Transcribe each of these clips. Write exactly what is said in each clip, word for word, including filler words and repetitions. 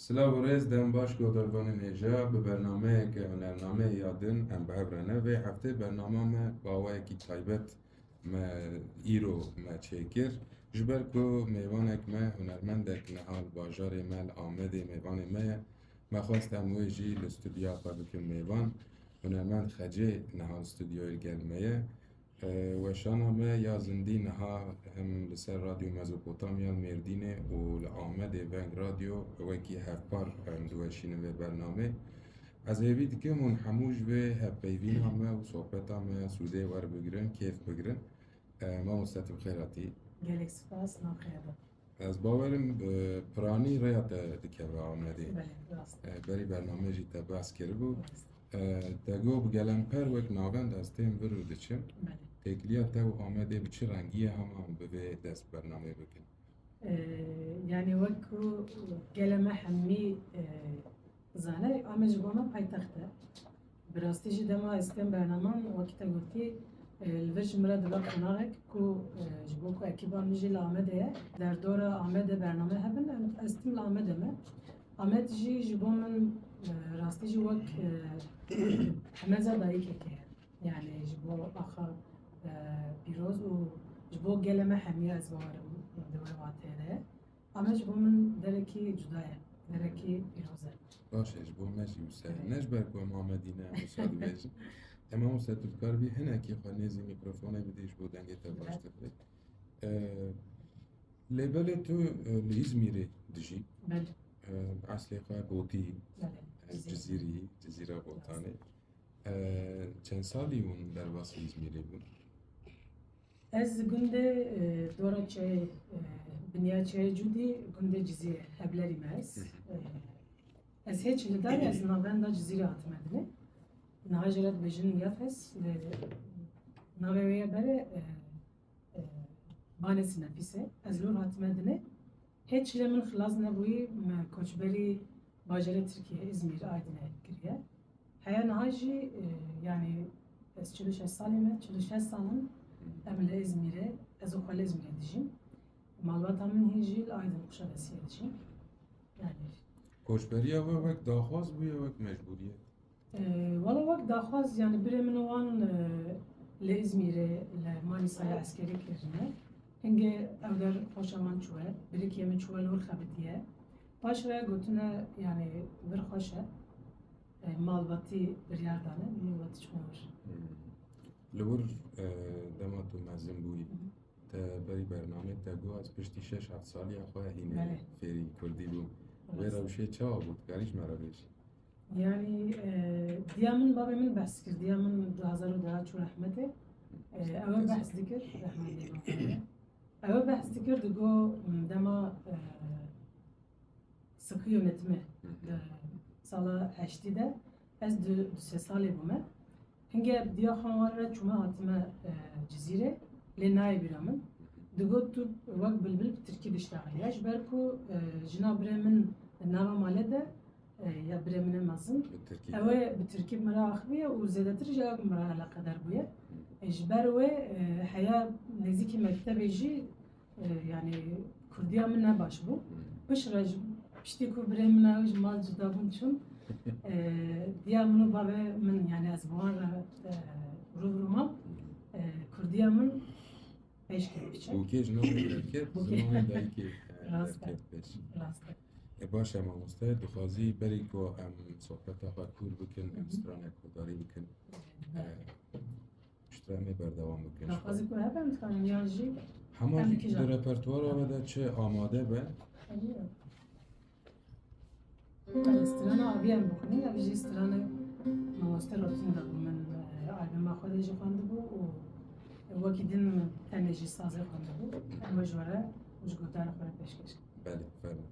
Silav û rêz, dem baş guhdarvanên hêja, bi bernameyeke hunernameyê ya din em bi hev re ne. Vê heftê bernama me bi awayekî taybet me îro me çêkir. Ji ber ku mêvanek me, hunermendek niha li bajarê me li Amedê mêvanê me ye, me xwest em wê jî li stûdyoya xwe bikin mêvan. Hunermend Xecê niha li stûdyoyê li gel me ye. E, weşana me ya zindî niha hem li ser Radyo Mezopotamya li Mêrdînê û li Amedê Veng Radyo wekî hevpar em diweşînin vê bernamê. Ez hêvî dikim hûn hemû ji vê hevpeyvîna me û sohbeta me sûdê werbigirin, kêf bigirin. E, mamoste, tu bi xêr hatî. Gelek spas, nav xêr be. Ez bawerim, e, piranî rêya te dikeve Amedê. Belê, rast. E, berî bernameyê jî te behs kiribû. Rast. E, te got bi gelemper wek navend ez têm vir û diçim. Belê. Têkiliya te û Amedê bi çi rengî ye, hema em bi vê dest bi bernameyê bikin? E, yanî wek ku gelê me hemî, e, zane, Amed ji bo me paytext e. Bi rastî jî dema ez tên bernaman, wekî te gotî, e, li vir ji min re dibe qonaxek ku, e, ji bo ku ekîba min jî li Amedê ye, derdora Amedê bername hebin, em, ez tim li Amedê me. Amed jî ji bo min, e, rastî jî wek, e, hemeza dayikekê ye. Yanî ji bo axa, e, pîroz û ji bo gelê me hemî, ez bawerim, di wê wateyê de ye. Amed ji bo min derekî cuda ye, derekî pîroz e. Baş e, ji bo me jî wisa ye. Evet. Ne ji ber ku em Amedî ne, em wisa dibêjin. Em mamoste, tu dikaribî hinekî xwe nêzî mîkrofonê bidî ji bo dengê te baştir bê. E, lê belê tu, e, li Îzmîrê dijî. Belê. E, eslê xwe Botî. Belê. E, Cizîrî. Cizîrî, Cizîra Botanê. E, çend salî hûn derbasî Îzmîrê bûn? Ez gundê, e, dora çayê, e, biniya çayê Cûdî, gundê Cizîrê, hevlerî me ez. Hı hı. E, ez hê çilî dar, ez navenda Cizîrê hatime dinê. Niha jê re dibêjin Yafes, lê navê wê ye berê, e, e, Banê Sinefîsê. Ez lor hatime dinê. Hê çilê min xilas nebûyî, me koçberî bajarê Tirkiyê, Îzmîr, Aydinê kiriye. Heya niha jî, e, yanî ez çil û şeş salî me, çil û şeş sal in em li Îzmîrê, ez û xwe li Îzmîrê dijîm. Malbata min hîn jî li Aydin Kuşadesiyê dijîn. Yanî koçberiya we wek daxwaz bûye, wek mecbûriyet? Ee, wela wek daxwaz, yanî birê min û wan, e, li Îzmîrê li Manîsayê eskerî kirine. Hingê ew der xweşa wan çûye, birikê min çûye li wir xebitiye. Paş re gotine, yanî vir xweş e. E, malbatî biryar dane, malbatî çûne wir. Hmm. Li wir, e, dema tu mezin bûyî, Hı hı. Te berî bernamê te got, ez piştî şeş heft saliya xwe hînê Belê. Fêrî kurdî bûm. Wê Rast. Rewşê çawa bû? Dikarî ji me re bêjî? Yanî, e, diya min, babê min behs kir. Diya min du hazar û deh çû rehmetê. E, ew ê behs dikir, rehmetê babê. Ew ê behs dikir, digo, m, dema, e, Siki yönetimê Hı hı. di sala heştî de ez du, du sê salê bûme. Hingê bi diya xwe wan re çûme hatime, e, Cizîrê, lê nayê bîra min. Digot tu wek bilbil bi tirkî diştexilî. Ya ji ber ku, e, jina birê min nava malê de, e, ya birê min ê mezin, Bi tirkî. Ew ê bi tirkî bi min re axiviye û zêdetir ji ew bi min re eleqedar bûye. Hı. E, ji ber wê, e, heya nêzîkî mektebê jî E, yanî kurdiya min ne baş bû. Hmm. Piştre ji, piştî ku birê min ew ji mal cuda bûn çûn, e, diya min û bavê min, yanî ez bi wan re, e, rû bi rû mam, Hmm. e, kurdiya min pêş ket biçe. Bûkê ji navê derket, Bûkê. Zimanê dayikê, e, Rast e. Derket pêş. Rast e. E, baş e mamoste, dixwazî berî ku em sohbeta xwe kûr bikin, em Hı hı. stranek xwedarî bikin. Evet. E, Piştre em ê berdewam bikin. Daxwazê ku hebe em dikarin yan jî Hema em jî kîjan? Di repertuara we de çi amade be? Heye. Belê, strana Avî em bixwînin, ev jî strana mamoste Rotin de bû min, e, albuma xwe de jî xwendibû û wekî din min tenê jî sazê xwendibû. Em we ji we re û ji guhdarê xwe re pêşkêş dikin. Belê, fermo.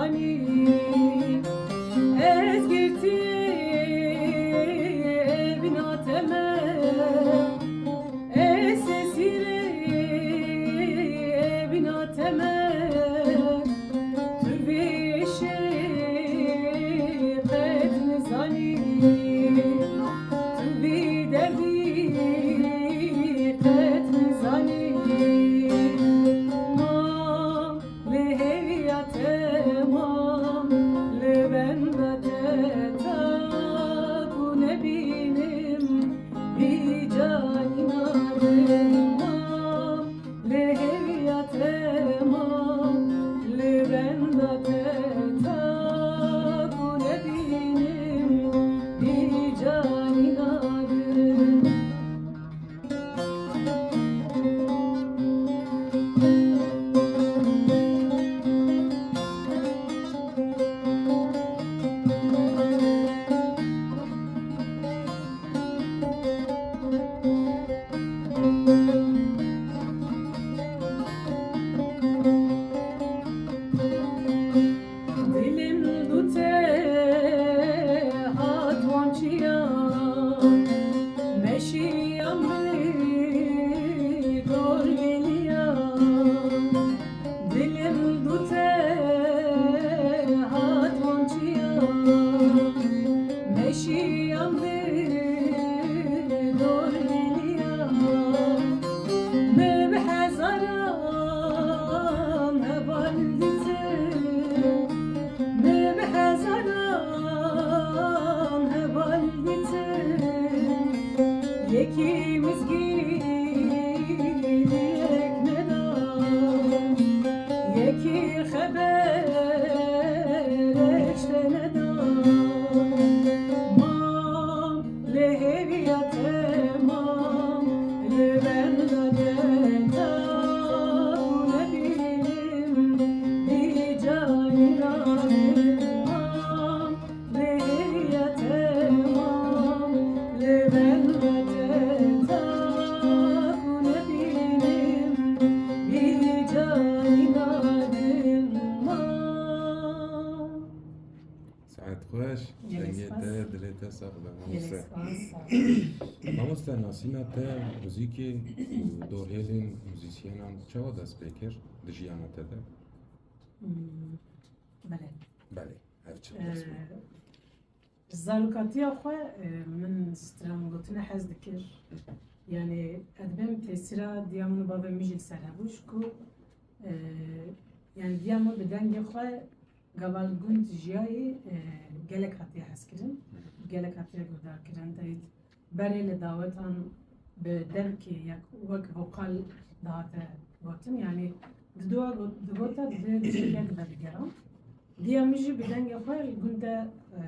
Anî ez girtî evîna te me, ez sesîrê evîna te me, tu vê şê qet nizanî, tu vî derdî qet nizanî. Ma Lê hêviya te mam, li benda te ta ku nebînim, bî canî nadim mam. Lê hêviya te mam, li benda te ta ku nebînim, bî canî nadim. Dilim dû te hat wançiya, meşiya min dor geliya. Dilim dû te hat wançiya, meşiya min dor geliya. Me bi hezaran heval ditin, me bi hezaran heval ditin. Yekî mizgînî yek neda, yekî xeber ji te neda. Mam, lê hêviya te mam, li benda te ta ku nebînim, bî canî nadim mam. Lê hêviya te mam, li benda te ta ku nebînim, bî canî nadim mam. Saet xweş, Gelek dengê spas. Te, dilê te sax be, Gelek mamoste. Spas, sağ ol. Mamoste, nasîna te muzîkê û dorhêlên muzîsyenan çawa dest pê kir di jiyana te de? Hmm, belê. Belê, ev çi dest pê? Ee, Zarokatiya xwe, e, min stran gotinê hez dikir. Yanî, ez dibêm tesîra diya min û bavê min jî li ser hebû, ji ku, e, yanî, diya min bi dengê xwe gava li gund jiyayî, e, gelek hatiye hezkirin, gelek hatiye guhdarkirin. Teyîd berê li dawetan bi devkê yek wek vokal dihate gotin. Yanî, di dua got-, digota di vê cihê dibe digeran. Diya min jî bi dengê xwe li gund de, e,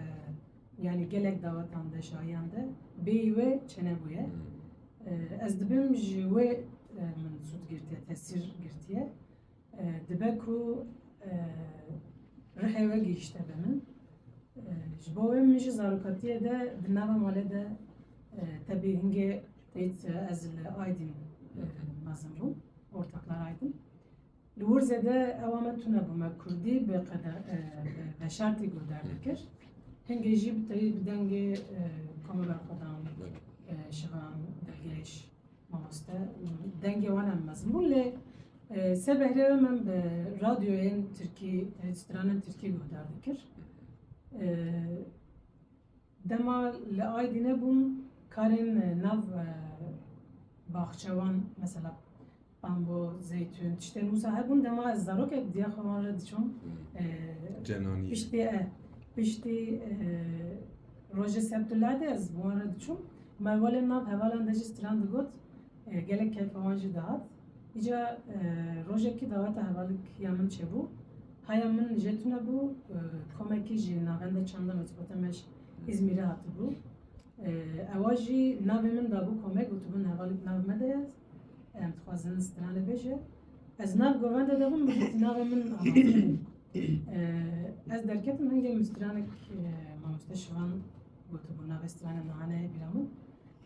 yanî gelek dawetan de, şahiyan de bêyî wê çênebûye. Hmm. E, ez dibêm ji wê, e, min sûd girtiye, tesîr girtiye. E, dibe ku, e, rihê we gihîşte be min. E, ji bo wê min jî zarokatiyê de di nava malê de, e, tebî hingê teyt, e, ez li Aydîn, e, mezin bûm, ortaklar Aydin. Li Wirzê de ewa me tune bû, me kurdî bi qede-, e, bi veşartî guhdar dikir. Hingê jî bi teyî bi dengê, e, Komî Berxwedan, e, Şivan, Dilgêş, mamoste, dengê wan em mezin bûn. Lê, e, ser behrê wê min bi radyoyên tirkî, teyî stranên tirkî guhdar dikir. E, Dema li Aydînê bûm, karên, e, nav, e, baxçewan, mesela pambo, zeytûn, tiştên wisa hebûn, dema ez zarokek diya xwe wan re diçûm, Hmm. e, Cenanî. piştî, e, piştî, e, rojê Sebtullah de ez bi wan re diçûm, me welê nav hevalan de jî stran digot, e, gelek keyfa wan jî dihat. Îca, e, rojekî daweta hevalek ya min çêbû. Haya min jê tune bû, e, komekî ji navenda çanda Mezopotamya ji Îzmîrê hatibû. E, ewa jî navê min dabû komek, gotibûn hevalek navê me de ye. Em dixwazin stranê bêje. Ez nav govende de bûm, min gotî navê min Amas e. E, ez derketim, hingê min stranek, e, mamoste Şivan gotibû, navê stranê niha neyê bîra min.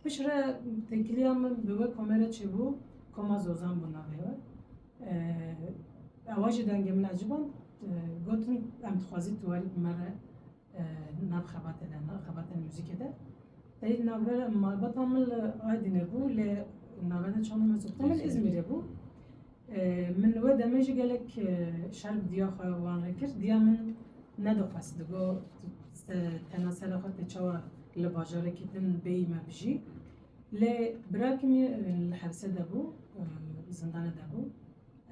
Piştre têkiliya min bi wê komê re çêbû, Koma Zozan bû navê wê. Ewa jî dengê min eciband. e, gotin, em dixwazî tu werî bi me re, e, nav xebatê de, nav xebatên muzîkê de. Teyî navbera malbata min li Aydînê bû, lê navenda çanda Mezopotamya li Îzmîrê bû. E, min wê demê jî gelek, e, şer bi diya xwe wan re kir. Diya min nedixwest, digo, te-, tena sera xwe tê çawa li bajarekî din bêyî me bijî. Lê birakî min, e, li hevse de bû, e, zindanê de bû.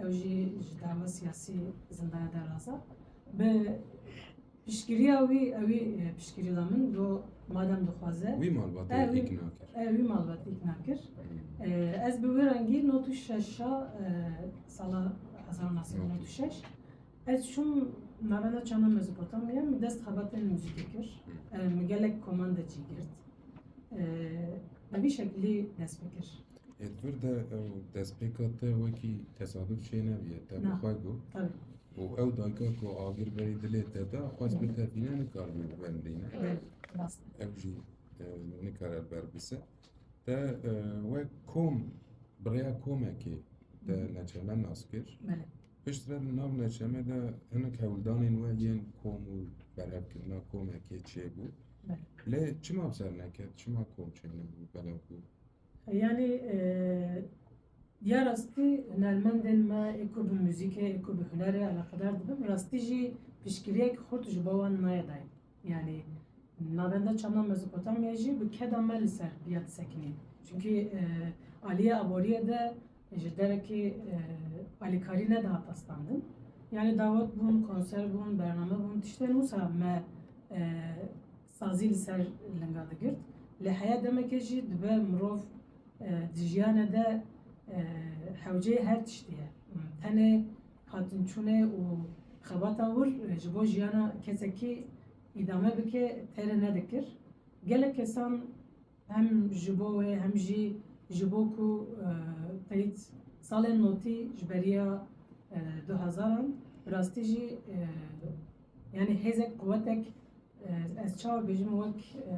Ew jî ji dava siyasî zindanê de raza. Bi piştgiriya wî, ewî, e, piştgirî da min, got, madem dixwaze, Wî malbatê e, wî, îkna kir. e, wî malbat îkna kir. Hmm. E, ez bi wî rengî nod û şeş a, e, sala hezar û neh sed û nod û şeş, ez çûm navenda çanda Mezopotamya, min dest xebatên muzîkê kir. Hmm. E, min gelek koman de cî girt. E, bi vî şeklî dest pê kir. Ê, di vir de ew destpêka te wekî tesaduf çênebûye, te bi Na. xwe got. Tabii. Û ew dayika ku agir berî dilê te da, xwest Hı. bitefîne, nikaribû bendîne. Evet, rast. Ew jî, e, nikare li ber bise. Te, e, wek kom, bi rêya komekê te Hı. neçeme nas kir. Belê. Piştre li nav neçeme de hinek hewldanên we yên kom û berhevkirina komekê çêbû. Belê. Lê çima bi ser neket, çima kom çênebû, belav bû? Yanî, e, ya rastî hunermendên me ê ku bi muzîkê, ê ku bi hunerê eleqedar dibin, rastî jî piştgiriyek xurt ji bo wan nayê dayîn. Yanî navenda çanda Mezopotamyayê jî bi keda me li ser ya disekinî. Çunkî, e, aliyê aboriyê de ji derekî, e, alîkarî nedihata standin. Yanî dawet bûn, konser bûn, bername bûn, tiştên wisa me, e, sazî li ser linga digirt. Lê heya demekê jî dibe mirov, e, di jiyane de, e, hewceyê her tiştî ye. Tenê hatinçûnê û xebata wir, e, ji bo jiyana kesekî îdame bike, têrê nedikir. Gelek kesan hem ji bo wê hem jî ji bo ku, e, teyît salên notî ji beriya, e, du hezaran, bi rastî jî, e, yanî hêzek, quwetek, e, ez çawa bêjim, wek, e,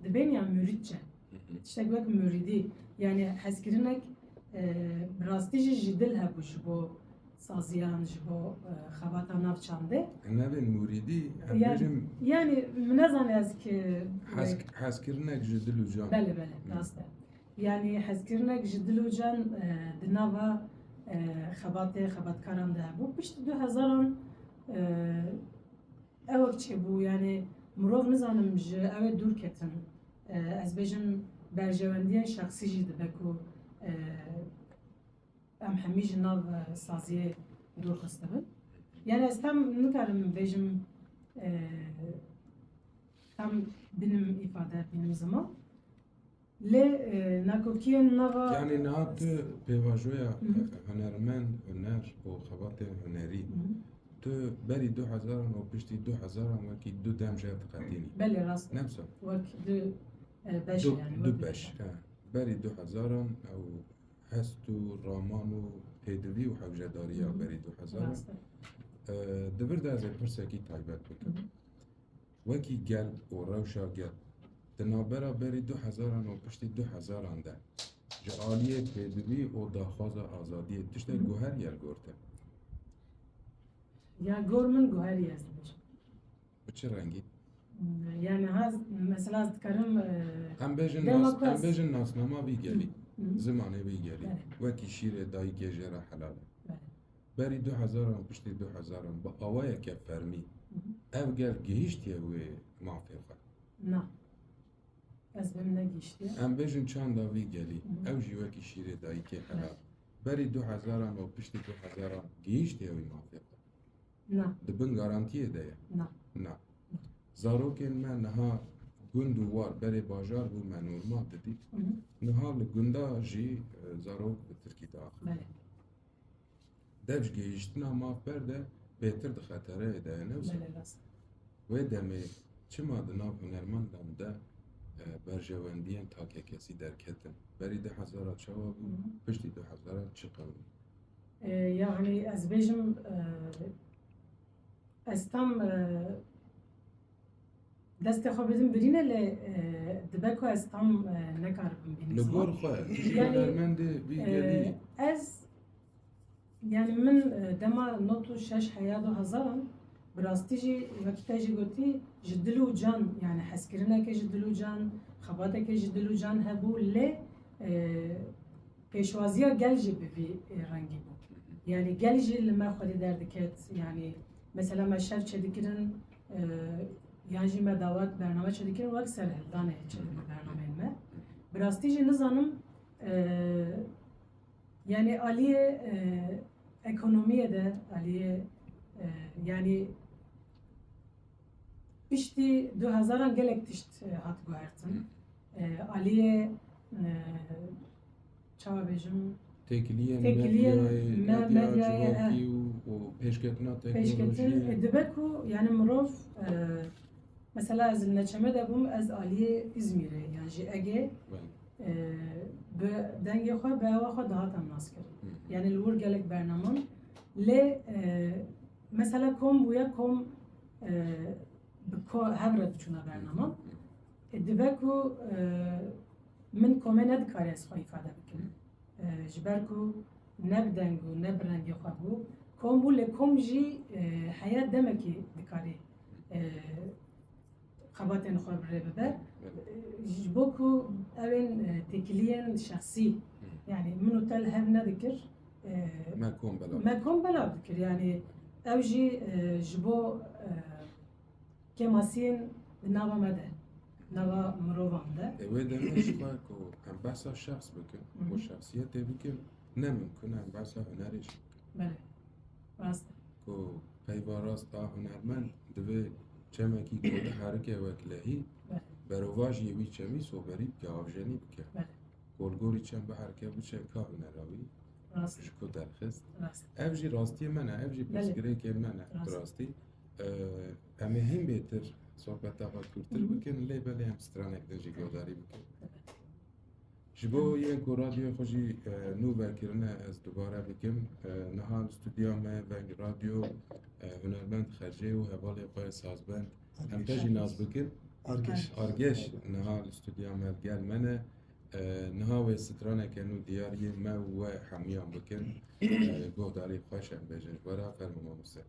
dibên ya mûrîdçe. Hı hı. Tiştek wek mûrîdî. Yanî hezkirinek, e, bi rastî jî ji dil hebû ji bo saziyan, ji bo, e, xebata nav çandê. Navê mûrîdî, em Ya-, bêjin yanî min nezane ez ki Hez-, hezkirinek ji dil û can. Belê, belê, Hı. rast e. Yanî hezkirinek ji dil û can, e, di nava, e, xebatê xebatkaran de hebû. Piştî du hezaran, e, ew wek çêbû, yanî mirov nizanim ji ew ê dûr ketin. E, ez bêjim berjewendiyên şexsî jî dibe ku, e, em hemî ji nav, e, saziyê dûr xistibin. Yanî ez tam nikarim bêjim, e, tam bînim îfade, bînim ziman. Lê, e, nakokiyên nava Yanî niha tu pêvajoya Hı hı. hunermend, huner û xebatê hunerî, Hı hı. tu berî du hezaran û piştî du hezaran wekî du dem jê diqetînî. Belê, rast e. Ne wisa? Wek du, e, beş Du, yanî, du wek beş, he. Berî du hezaran ew hest û raman û pêdivî û hewcedariya Hı hı. berî du hezaran. Rast e. E, di vir de ez ê pirsekî taybet bikim. Hı hı. Wekî gel û rewşa gel, di navbera berî du hezaran û piştî du hezaran de ji aliyê pêdivî û daxwaza azadiyê tiştek Hı. guherî ye li gor te? Ya gor min guherî ye, ez dibêjim. Bi çi rengî? Yani ha, mesela ez dikarim, e, Em bêjin dema nas-, ku em ez bêjin nasnama vî gelî, Hı, hı. zimanê vî gelî. Evet. Wekî şîrê dayikê jê re helal e. Evet. Berî du hezaran, piştî du hezaran, bi awayeke fermî, Hı hı. ev gel gihîştiye wê mafê xwe? Na. Ez bim negihîştiye. Em bêjin çanda vî gelî, Hı hı. ew jî wekî şîrê dayikê helal. Evet. Berî du hezaran û piştî du hezaran gihîştiye wî mafê xwe? Na. Di bin garantiyê de ye? Na. Na. Zarokên me niha gund û war berê bajar bû me normal didît. Hı hı. Niha li gunda jî, e, zarok bi tirkî diaxivin. Belê. Dev ji gihîştina maf ber de bêtir di xetereyê de ye, ne wisa? Belê, rast. Wê demê çima di nav hunermendan de, e, berjewendiyên takekesî derketin? Berî du hezar a çawa bû, Hı hı. piştî du hezar a çi qewimî? E, yani ez bêjim, e, ez tam, e, destê xwe bidim birîne, lê, e, dibe ku ez tam, e, nekaribim bînim Li ziman. gor xwe, tu jî Yani, hunermendê vî e, gelî yî. ez Yani min, e, dema nod û şeş heya du hezaran, bi rastî jî wekî te jî gotî, ji dil û can, yani hezkirineke ji dil û can, xebateke ji dil û can hebû, lê, e, pêşwaziya gel jî bi vî, e, rengî bû. Yani gel jî li me xwedî derdiket, yani mesela me şev çêdikirin, e, yan jî me dawet bername çêdikirin, wek serhildanê çêdibû bernameyên me. Bi rastî jî nizanim, e, yani aliyê, e, ekonomiyê de, aliyê, e, yani piştî du hezaran gelek tişt, e, hat guhertin. E, aliyê, e, çawa bêjim? Têkiliyên têkiliyên medyayê, me-, medya medyayê, civakî eh, û, û pêşketina pêşketin, teknolojiyê. E, dibe ku yani mirov, e, mesela ez li Neçeme de bûm, ez aliyê Îzmîrê, yan jî Egê, Belê. e, bi dengê xwe, bi hewa xwe dihatam naskirin. Hı hı. Yani li wir gelek bernaman. Lê, e, mesela kom bûye, kom, e, bi ko hev re diçûna bernaman. Hı hı. E, dibe ku, e, min komê nedikare ez xwe îfade bikim. Hı. E, ji ber ku ne bi deng û ne bi rengê xwe bû. Kom bû, lê kom jî, e, heya demekî dikarî, e, xebatên xwe bi rê bibe. Evet. E, ji bo ku ew ên, e, têkiliyên şexsî, Hı. yani min û te li hev nedikir, e, Me kom belav. me kom belav dikir. Yani ew jî, e, ji bo, e, kêmasiyên di nava me de, nava mirovan de. E, wê demê ji xwe ku em behsa şexs bikin, Hı hı. û şexsiyetê bikin, ne mimkun e em behsa hunerê jî bikin. Belê. Rast e. Ku peyva rast a hunermend divê çemekî ku diherike weklehî, Belê. berovajiyê wî çemî soberî bike, avjenî bike. Belê. Ku li gorî çem biherike, biçe ka hunera wî, Rast e. ji ku derxist. Rast e. Ev jî rastiyê me ne, ev jî Belê. pirsgirêkê me ne, Rast e. bi rastî. E, em ê hîn bêtir sohbeta xwe kûrtir Hı hı. bikin, lê belê em stranek din jî guhdarî bikin. Evet. Ji bo yên ku radyoyê xwe jî, e, nû vekirine, ez dubare bikim. E, niha li stûdyoya me Veng Radyo, e, hunermend Xercê û hevalê xwe sazbend, em te jî nas bikin. Argeş. Argeş niha li stûdyoya me li gel me ne. E, niha wê straneke nû diyariyê me û we hemiyan bikin. E, guhdarî xweş em bêjin ji we re, fermo mamoste.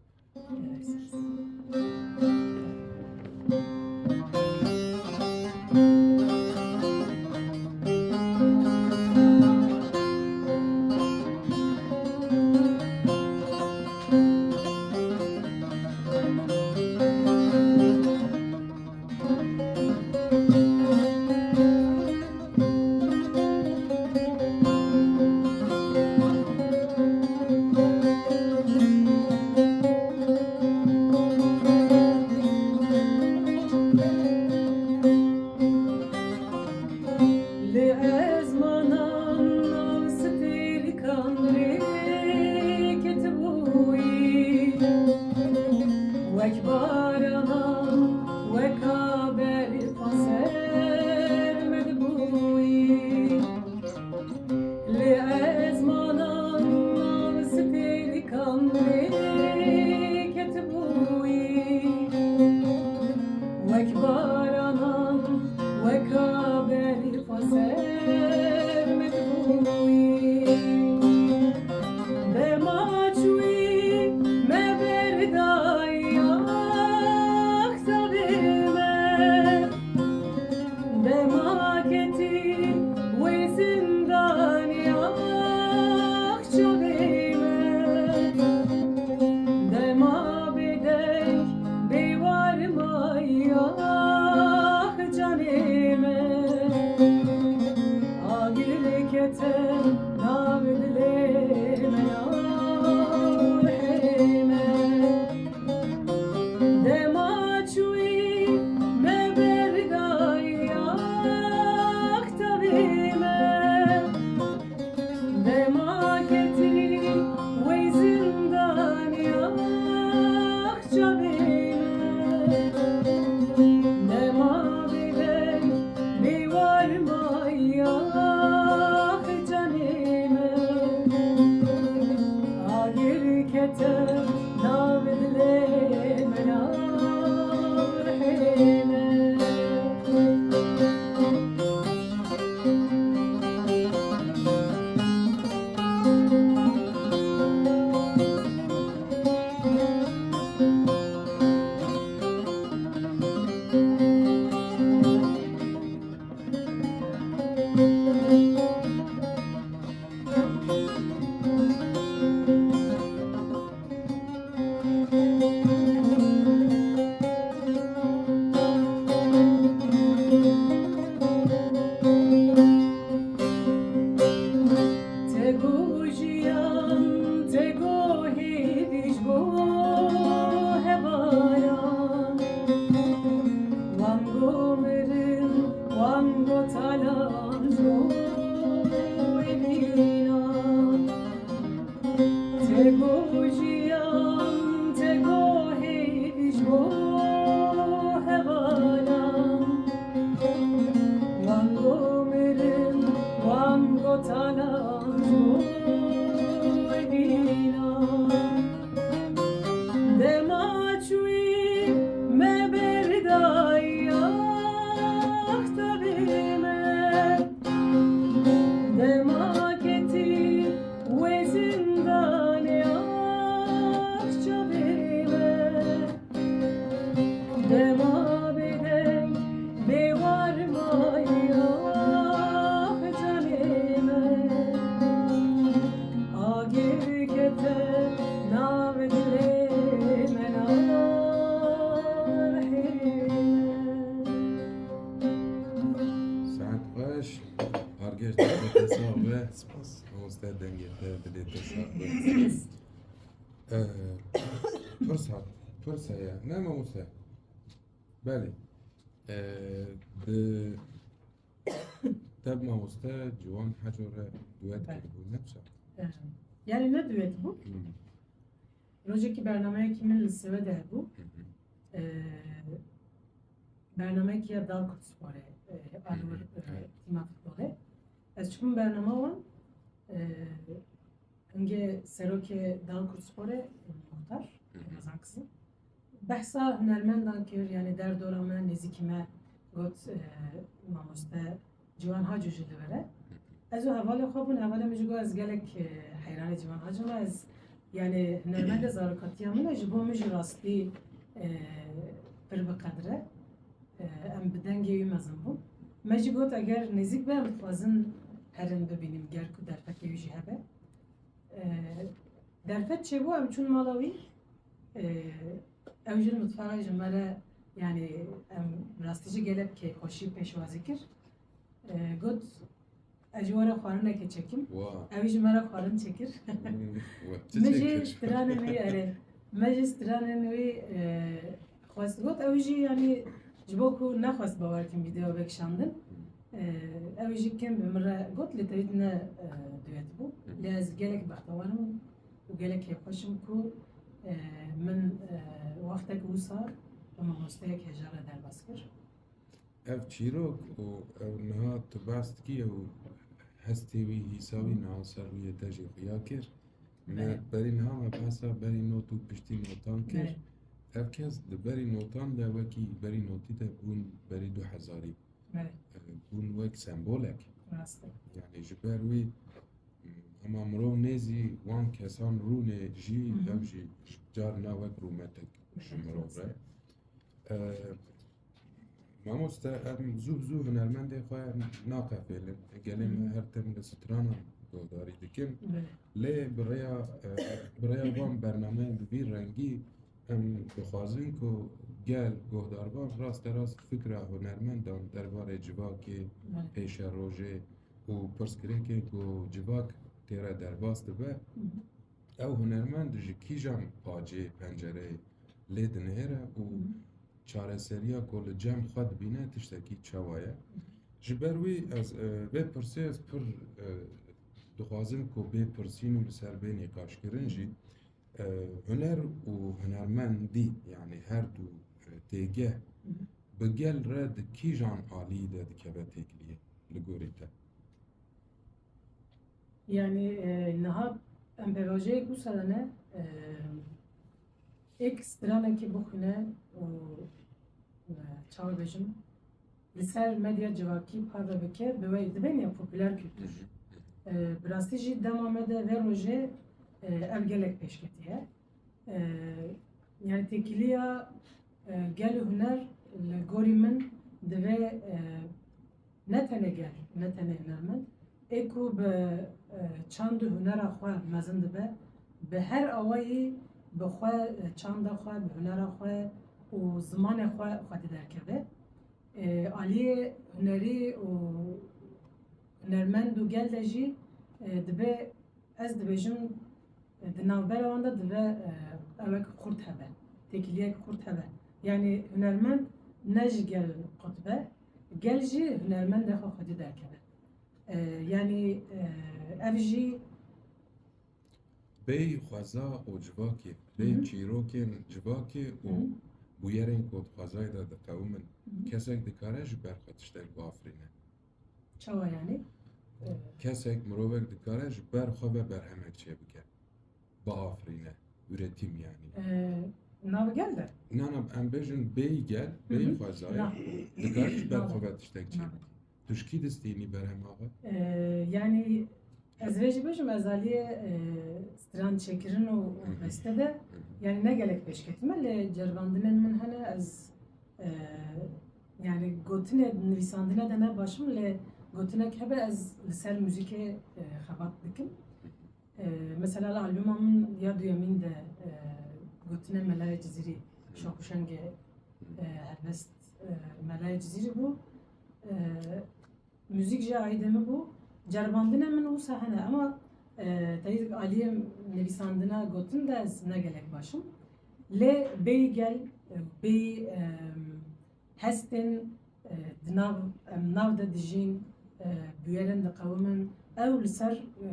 Spas. Mamoste, dengê te dilê te şad be. Ee, pirs hat, pirs heye. Ne mamoste? Belê. Ee, di te bi mamoste Ciwan Haco re duet Belê. kiribû, ne wisa? Ee, yani ne duet bû? Hmm. Rojekî bernameyekî min li Sêwe de hebû. Hı hı. Ee, bernameyekî ya Dal Kurtsporê, e, Hı hı. alwir, e, Evet. tîma futbolê. Ez çûbûm bernama wan, e, hingê serokê Dal Kurtsporê, e, Muxtar Hı hı. Ramazan Kizil. Behsa hunermendan kir, yani derdora me, nêzîkî me got, e, mamoste Ciwan Haco jî li vir e. Ez û hevalê xwe bûn, hevalê min jî got, ez gelek, e, heyranê Ciwan Haco me, ez, yani, hunermendê zarokatiya min e, ji bo min jî rastî, e, pir bi qedir e. E, em bi dengê wî mezin bûn. Me jî got, eger nêzîk be, em dixwazin herin bibînin, ger ku derfetê wî jî hebe. E, derfet çêbû, em çûn mala wî. E, ew jî li mitfexa ji me re, yani, em rastî jî gelek kêfxweşî pêşwazî kir. E, got, ez ji we re xwarinekê çekim. Wa. Ew jî me re xwarin çekir. Hmm, we çi Min jî çêkir? Stranên wî, erê. Me jî stranên wî, e, xwest got. Ew jî, yani, ji bo ku nexwest bawer kim vîdeo vekişandin. Hmm. E, ew jî kêm bi min re got, lê tevî ne, e, duet bû. Hmm. Lê ez gelek bextewar im û gelek kêfxweş im ku, e, min, e, wextek wisa bi mamosteyek hêja re derbas kir. Ev çîrok û ew niha tu behs dikî, ew hestê wî, hîsa wî niha ser rûyê te jî xuya kir. Me Belê. berî niha me behsa berî not û piştî notan kir. Belê. Ev kes di berî notan de wekî berî notî de bûn berî du hezarî. Belê. E, bûn wek sembolek. Rast e. Yani ji ber wî, hema mirov nêzî wan kesan rûnê jî, Hı hı. ew jî carna wek rûmetek ji Belê, mirov rast re. e. E, Mamoste, em zû bi zû hunermendê xwe naqefêlin. Gelê me Hı. her tim li stranan guhdarî dikin. Belê. Lê bi rêya, e, bi rêya van bernameyên bi vî rengî em dixwazin ku gel guhdarvan rasterast fikra hunermendan derbarê civakê, Belê. pêşerojê û pirsgirêkên ku civak tê re derbas dibe, Hı hı. ew hunermend ji kîjan pacê pencereyê lê dinihêre û Hı hı. çareseriya ku li cem xwe dibîne tiştekî çawa ye? Ji ber wî ez, e, vê pirsê ez pir, e, dixwazim ku bê pirsîn û li ser bê nîqaşkirin jî, e, huner û hunermendî, yani her du, e, têgeh Hı hı. bi gel re di kîjan alî de dikeve têkiliyê li gorî te? Yani, e, niha em pêvajoyek wisa de ne, e, êk stranekî bixwîne û, e, çawa bêjim, li ser medya civakî parve bike, bi wê dibên ya popüler kültür. Hı hı. E, bi rastî jî dema me de vê rojê, e, ev gelek pêşketiye. E, yani têkiliya, e, gel û huner li gorî min divê, e, ne tenê gel, ne tenê hunermend, ê ku bi, e, çand û hunera xwe mezin dibe, bi her awayî bi xwe, e, çanda xwe, bi hunera xwe û zimanê xwe xwedî derkeve. E, aliyê hunerî û hunermend û gel de jî, e, dibe, ez dibêjim, e, di navbera wan de dibe, e, ewek xurt hebe, têkiliyek xurt hebe. Yani hunermend ne ji gel qut be, gel jî hunermendê xwe xwedî derkeve. E, yani, e, ev jî Bêyî xweza û civakê, bêyî Hı hı. çîrokên civakê û Hı hı. bûyerên ku di xwezayê de diqewimin. Hı hı. Kesek dikare ji ber xwe tiştek biafirîne. Çawa yani? Ee, Kesek, mirovek dikare ji ber xwe ve berhemek çêbike. Biafirîne. Üretim yani. Ee, nav gel de? Na, na, em bêjin bêyî gel, Hı hı. bêyî xwezayê. Na. Dikare ji ber Na. xwe ve tiştek Na. çêbike. Tu ji kî distînî berhema xwe? Ee, yani ez vê jî bêjim, ez aliyê, e, stran çêkirin û Hı hı. beste de, Hı hı. yani ne gelek pêşketime, lê ceribandinên min hene, ez, e, yani gotinê nivîsandine de ne baş im, lê gotinek hebe ez li ser muzîkê, e, xebat dikim. E, mesela li albuma min ya duyemîn de, e, gotinê Melayê Cizîrî, Hı. şoxûşengê, Hı. e, helbest, e, Melayê Cizîrî bû. E, Muzîk jî aîdê min bû. Ceribandine min wisa hene, ama, e, teyî aliyê nivîsandina gotin de ez ne gelek baş im. Lê bêyî gel, e, bêyî, e, hestên, e, di nav, em nav de dijîn, e, bûyerên diqewimin, ew li ser, e,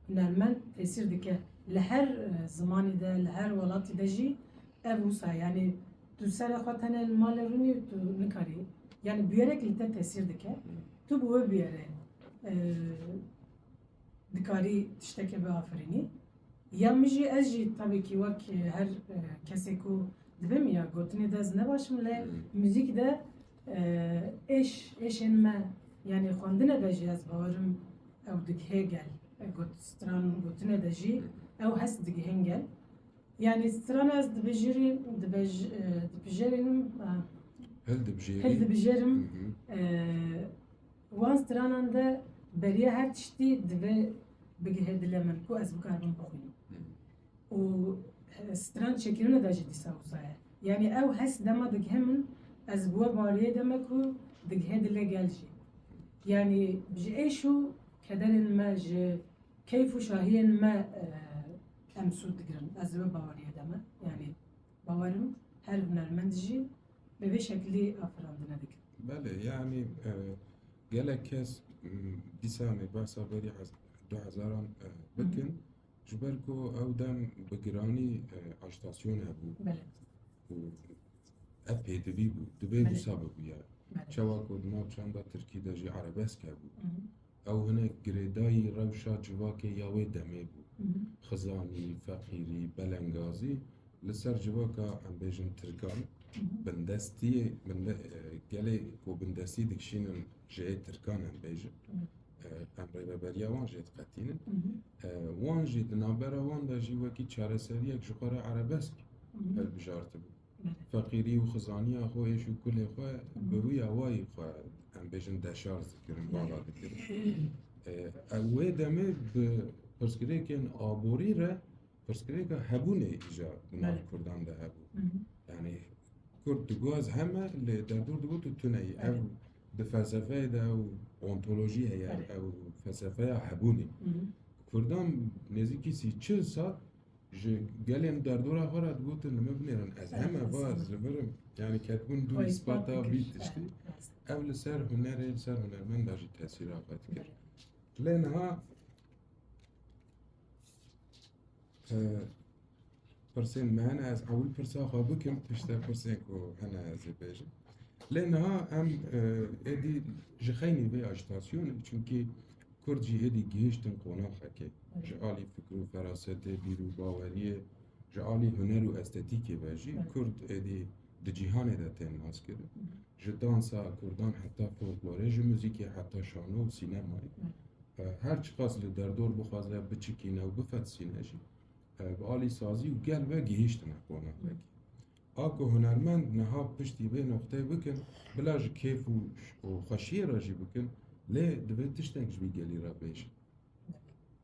hunermend tesîr dike. Li her, e, zimanî de, li her welatî de jî ev wisa, yanî tu serê xwe tenê li malê rûnî û tu nikarî, yanî bûyerek li te tesîr dike. Tu bi wê bûyerê, e, dikarî tiştekê biafirînî. Ya min jî, ez jî tabii ki wek, e, her, e, kesê ku dibêm ya gotinê de ez ne baş im, lê muzîk de, e, êş, êşên me, yanî xwendine de jî ez bawerim ew digihê gel. E, got, stran gotinê de jî ew hes digihên gel. Yanî strana ez dibijêrî-, dibij-, e, dibijêrînim, e, Hildibijêrî. Hildibijêrim, Hı hı. e, wan stranan de beriya her tiştî divê bigihê dilê min ku ez bikaribim bixwînim. Hı. Û, e, stran çêkirine de jî dîsa wisa ye. Yanî ew hes dema digihe min, ez bi we baweriyê de me ku digihe dilê gel jî. Yanî ji êş û kederên me, ji keyf û şahiyên me, e, em sûd digirin. Ez ê wê baweriyê de me. Yanî bawerim her hunermend jî bi vê şeklî afirandine dikin. Belê, yanî, e, gelek kes, m, dîsa em ê behsa berî hez-, du hezaran, e, Hı hı. bikin, ji ber ku ew dem bi giranî, e, ajitasyon hebû. Belê. Û ev pêdivî bû, divê Belê. wisa bibûya. Belê. Çawa ku di nav çanda tirkî de jî erebesk hebû. Hı hı. Ew hinek girêdayî rewşa civakê ya wê demê bû. Hı hı. Xizanî, feqîrî, belengazî li ser civaka, em bêjin, tirkan, Hı hı. bindestiyê, binde-, e, gelê ku bindestî dikişînin ji ê tirkan, em bêjin. Hı. E, em rêveberiya wan jê diqetînin. Hı hı. E, wan jî di navbera wan de jî wekî çareseriyek ji xwe re erebesk Hı hı. hilbijartibû. Belê. Feqîrî û xizaniya xwe, êş û kulê xwe Hı hı. bi wî awayî xwe, em bêjin, deşarj dikirin, Belê. vala dikirin. E, ew wê demê bi pirsgirêkên aborî re pirsgirêka hebûnê îcar di nav Belê. Kurdan de hebû. Hı hı. Yanî Kurd digot ez heme, lê derdor digot tu tune yî. Ev Belê. di felsefeyê de ew ontolojî heye, Belê. ew felsefeya hebûnê. Hı hı. Kurdan nêzîkî sî çil sal ji gelên derdora xwe re digotin, li min binêrin, ez Belê, heme va, ez ez li vir im. Yanî ketibûn dû Xwe îspata îspat vî dikir. tiştî. Belê, rast. Ev li ser hunerê, li ser hunermenda jî tesîra xwe dikir. Belê. Lê niha, e, pirsên me hene, ez ewil pirsa xwe bikim, piştre pirsên ku hene ez ê bêjim. Lê niha em, e, êdî ji xeynî vê ajitasyonê, çimkî Kurd jî êdî gihiştin qonaxekê. Evet. Ji alî fikr û ferasetê, bîr û baweriyê, ji alî huner û estetîkê ve jî Evet. Kurd êdî di cîhanê de tên naskirin. Hı hı. Ji dansa Kurdan heta folklorê, ji muzîkê heta şano û sînemayê. Evet. E, her çiqas li derdor bixwaze biçikîne û bifetisîne jî, e, bi alî sazî û gel ve gihîştine qonaxekê. A ku hunermend niha piştî vê noqteyê bikin, bila ji kêf û ş-, û xweşiyê re jî bikin, lê divê tiştek ji vî gelî re bêjin.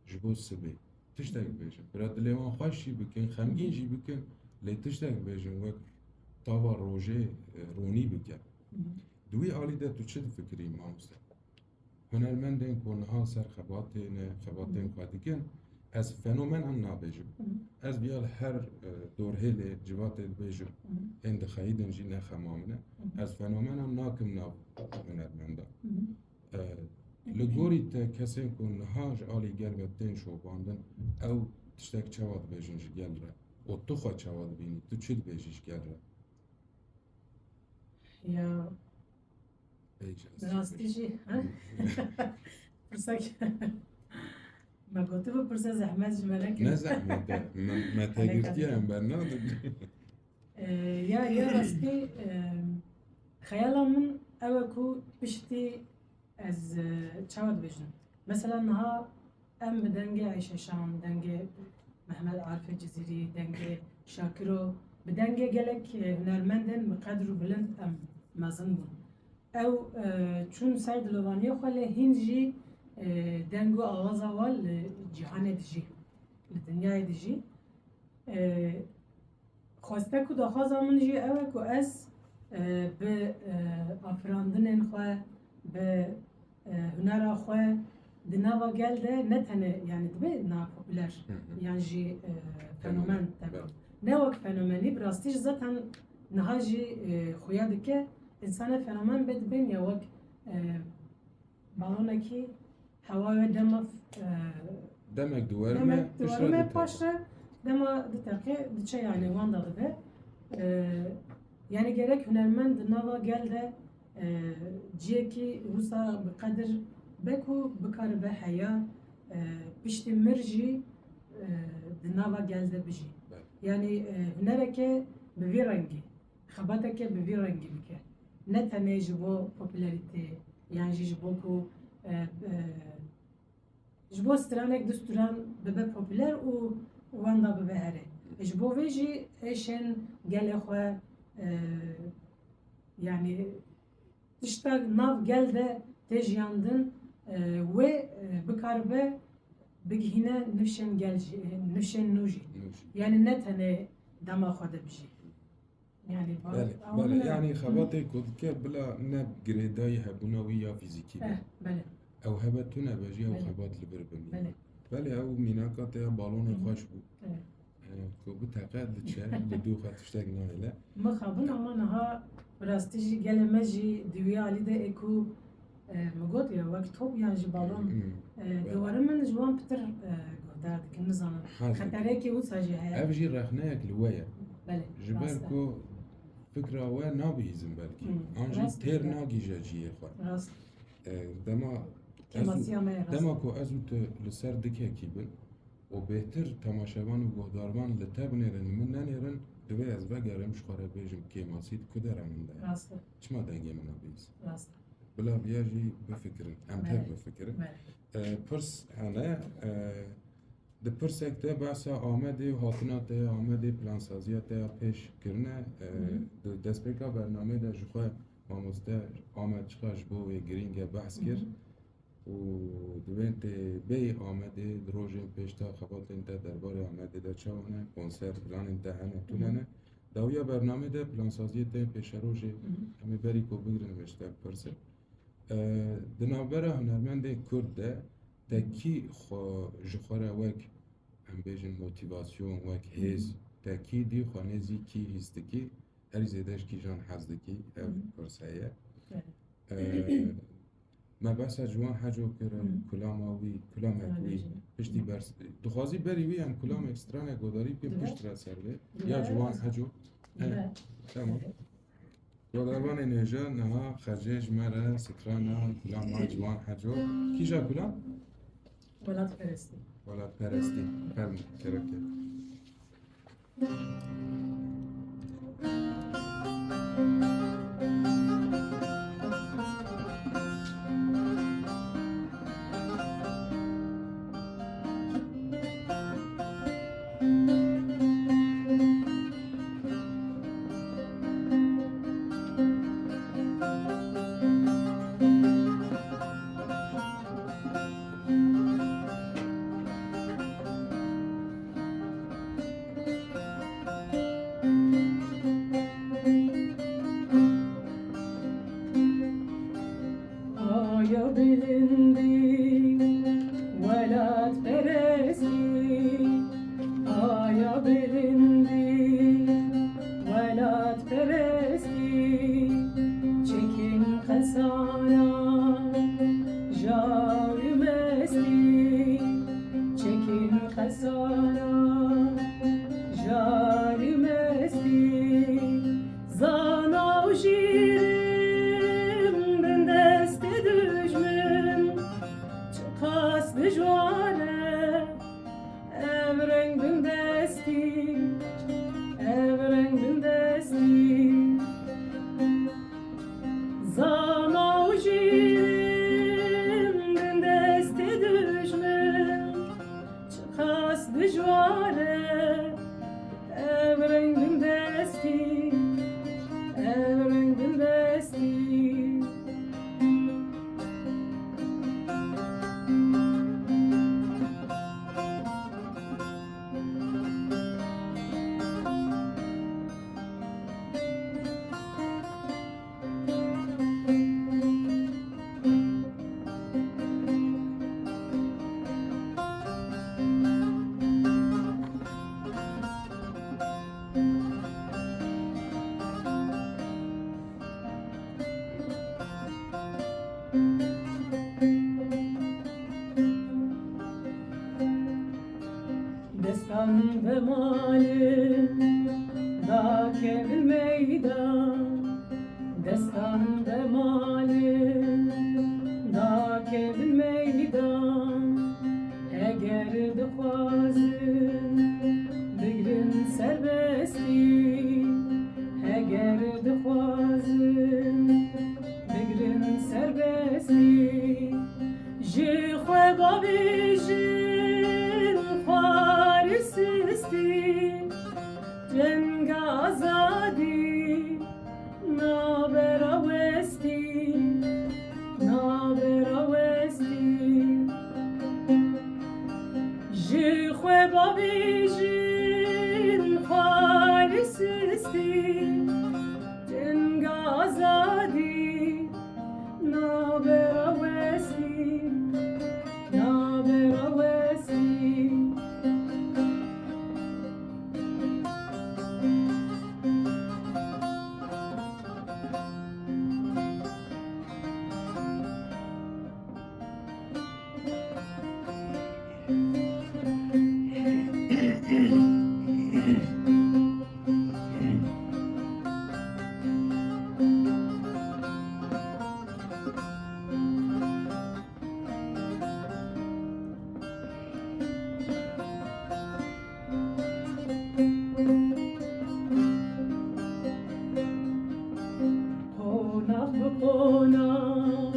Ji bo sibê. Tiştek bêjin. Bira dilê wan xweş jî bikin, xemgîn jî bikin, lê tiştek bêjin wek tava rojê, e, ronî bike. Hı hı. Di wî alî de tu çi difikirî, mamoste? Hunermendên ku niha ser xebatê ne, xebatên Hı. xwe dikin, ez fenomenan nabêjim. Hı. Ez viya li her, e, dorhêlê, civatê dibêjim, Hı. ên dixeyidin jî ne xema min e. Hı. Ez fenomenan nakim nav hunermendan. Hı. E, li gorî te kesên ku niha ji alî gel ve tên şopandin, ew tiştek çawa dibêjin ji gel re? Û tu xwe çawa dibînî? Tu çi dibêjî ji gel re? Ya, Peyca bi rastî jî, ha? Pirsa ki, me gotibû pirsa zehmet ji me neke. Ne zehmet e. Me, me te girtiye, em bernadin. Ee, ya, ya rastî, e, xeyala min ew e ku piştî ez, e, çawa dibêjim? Mesela niha em bi dengê Eyşe Şan, dengê Mehmet Arifê Cizîrî, dengê Şakiro, bi dengê gelek, e, hunermendên bi qedr û bilind em mezin bûn. Ew, e, çûn ser dilovaniya xwe, lê hîn jî, e, deng û awaza wan li cîhanê dijî, li dinyayê dijî. E, Xwestek û daxwaza min jî ew e ku ez, e, bi, e, afirandinên xwe, bi, e, hunera xwe, Di nava gel de ne tenê, yani dibe na popüler, Hı hı. yan jî, e, fenomen, Fenomen, teba. Evet. Ne wek fenomenî, bi rastî jî zaten niha jî, e, xuya dike, insana fenomen be dibên ya wek, e, balonekî hewa wê dema, e, Demek di werime, demek di piştre werime, diteqe. Paştre dema diteqe, diçe yani wanda dibe. E, yani gerek hunermend di nava gel de e, ciyekî wisa bi qedir be ku bikaribe heya, e, piştî mir jî, e, di nava gel de bijî. Belê. Yanî, e, hunereke bi vî rengî, xebateke bi vî rengî bike. Ne tenê ji bo popularîtê, yan jî ji bo ku, e, e, Ji bo stranek du stran bibe popüler û wenda bibe herê. Ji bo vê jî êşên gelê xwe, e, yanî tişta nav gel de tê jiyandin, e, wê, e, bikaribe bigihîne nifşên gel jî, e, nifşên nû jî. Nû jî. Yanî ne tenê dema xwe de bijî. Yani, Belê, belê. Yani xebatê ku dike bila ne girêdayî hebûna wî ya fîzîkî be. Eh, belê. Ew hebe tune be jî ew Belê. Xebat li vir bimîne. Belê. Belê, ew mînaka te ya balonê Hı hı. xweş bû. Evet. E, ku biteqe diçe, li dû xwe tiştek nahêle. Mixabin ama niha bi rastî jî gelê me jî di wî alî de ê ku E, min got ya, wek top yan jî balon. Hmm, E, belê. Di were min ji wan pitir, e, guhdar dikin, nizanim. Hez dikin. Xeterekê wisa jî heye. Ev jî rexneyek li we ye. Belê, Ji ber rast e. Ku fikra we nabihîzin belkî. Hmm, An jî rast e. Têr nagîje cihê xwe. Rast. E, dema ez û, Kêmasiya me ye, rast. Dema ku ez û tu li ser dikekî bin û bêhtir temaşevan û guhdarvan li te binêrin, li min nenêrin, divê ez vegerim ji xwe re bêjim kêmasî di ku dera min de ye. Rast e. Çima dengê min nabihîzin? Rast e. Bila viya jî bifikirin. Em tev Belê. Bifikirin. Belê. E, pirs hene, e, di pirsek de behsa Amedê û hatina te ya Amedê, plansaziya te ya pêş kirine. E, Hı hı. Di destpêka bernamê de ji xwe mamoste Amed çiqas ji bo wê girîng e behs kir. Hı hı. Û di wên tê bêyî Amedê, di rojên pêş de xebatên te derbarê Amedê de çawa ne? Konser, planên te hene, tune Hı hı. ne? Dawiya bernamê de plansaziyê te pêşerojê Hı hı. em ê berî ku bigrin vê ji te bipirsin. E, di navbera hunermendên Kurd de te kî xwe ji xwe re wek, em bêjin, motîvasyon, wek Hı hı. hêz, te kî dî xwe nêzî kî hîs dikî, herî zêde ji kîjan hez dikî, ev Hı hı. pirs heye. Evet. E, me behsa Ciwan Heco kir, Hı. kulama wî, kulamek Hı. wî, piştî bers-, dixwazî berî wî em kulamek stranek godarî bikin Dibe. Piştre ser vê. Dibe. Ya Ciwan Heco. Dibe. He, tamam. Godarvanê nêja niha xecê ji me re strana kulama Ciwan Heco. Kîja kulam? Welatperestî. Welatperestî. Fermo, kerem ke. Aya bilindî, welatperestî, aya bilindî, welatperestî, çekin qesana, jarî mestî, çekin qesana, jarî mestî, zana û jîrim bin destê dijmin, çiqas dijwar e ev reng bin destî, ev reng bin destî. Zana û jîrim bin destê dijmin, çiqas dijwar e ev reng bin destî, ev reng bin Bêjin xwarî sistî, cenga azadî, nabera westî, nabera westî. Ji xwe bavêjin xwarî sistî, cenga azadî, nabera westî, nabera westî. Qonax bi qonax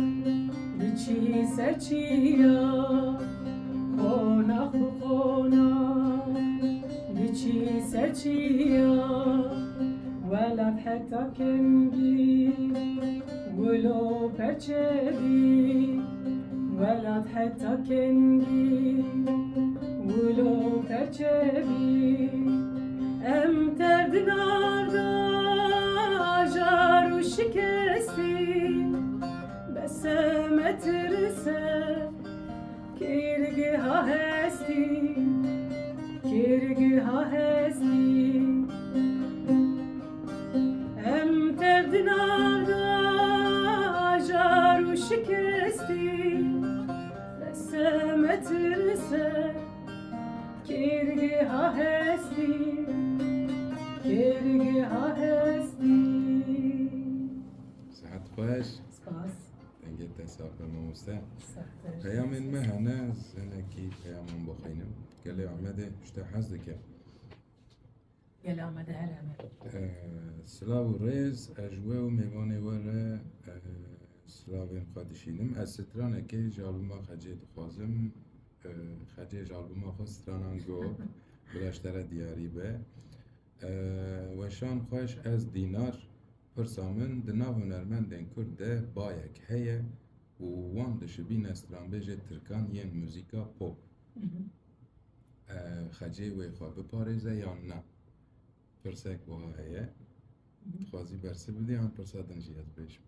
diçî ser çiya, qonax bi qonax diçî ser çiya. Welat heta kengî wilo perçe bî, welat heta kengî wilo perçe bî. Em tev di nav de ajar û şikestî, bes e metirse kêrgeha hestî, kêrgeha hestî. Em tev di nav de ajar û şikestî, bes e metirse kêrgeha hestî, kêrgeha hestî. Sihet xweş. Spas. Dengê te sax be mamoste. Sax be. Peyamên me hene, ez hinekî peyaman bixwînim. Gelê Amedê ji te hez dike. Gelê Amedê her hene. Ee, silav û rêz, ez ji we û mêvanê we re, ee, silavên xwe dişînim. Ez stranekê ji albuma Xecê dixwazim. Ee, Xecê ji albuma xwe stranan got. Bila ji te re diyarî be. Ee, weşan xweş, ez Dînar. Pirsa min, di nav hunermendên kurd de bayek heye û wan dişibîne stranbêjê tirkan yên muzîka pop. Mhm. E, Xecê wê xwe biparêze yan na? Pirsek wiha heye. Mhm. Dixwazî bersiv bidî yan pirsa din jî ez bêjim?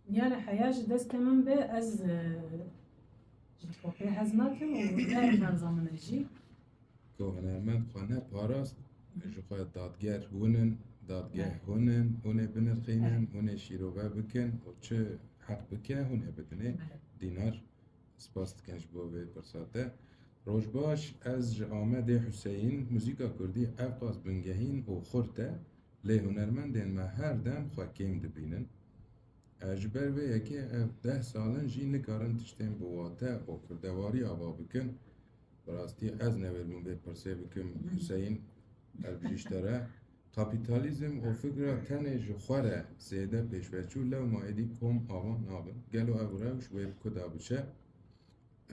Yani heya ji destê min be, ez, e, ji popê hez nakim û ne tarza min e jî. Ku hunermend xwe ne parast, ji xwe dadger hûn in, dadgeh hûn in, hûn ê binirxînin, hûn ê şîrove bikin û çi heq bike hûn ê bidinê. Dînar, spas dikin ji bo vê pirsa te. Roj baş, ez ji Amedê Huseyîn, muzîka kurdî ewqas bingehîn û xurt e, lê hunermendên me her dem xwe kêm dibînin. E, ji ber vê yekê ev deh sal in jî nikarin tiştên bi wate û kurdewarî ava bikin. Bi rastî ez newêr bûm vê pirsê bikim, Huseyîn, ez bijî ji te re. Kapîtalîzm û fikra tenê ji xwe re zêde pêşveçû lewma êdî kom ava nabin. Gelo ev rewş wê bi ku de biçe?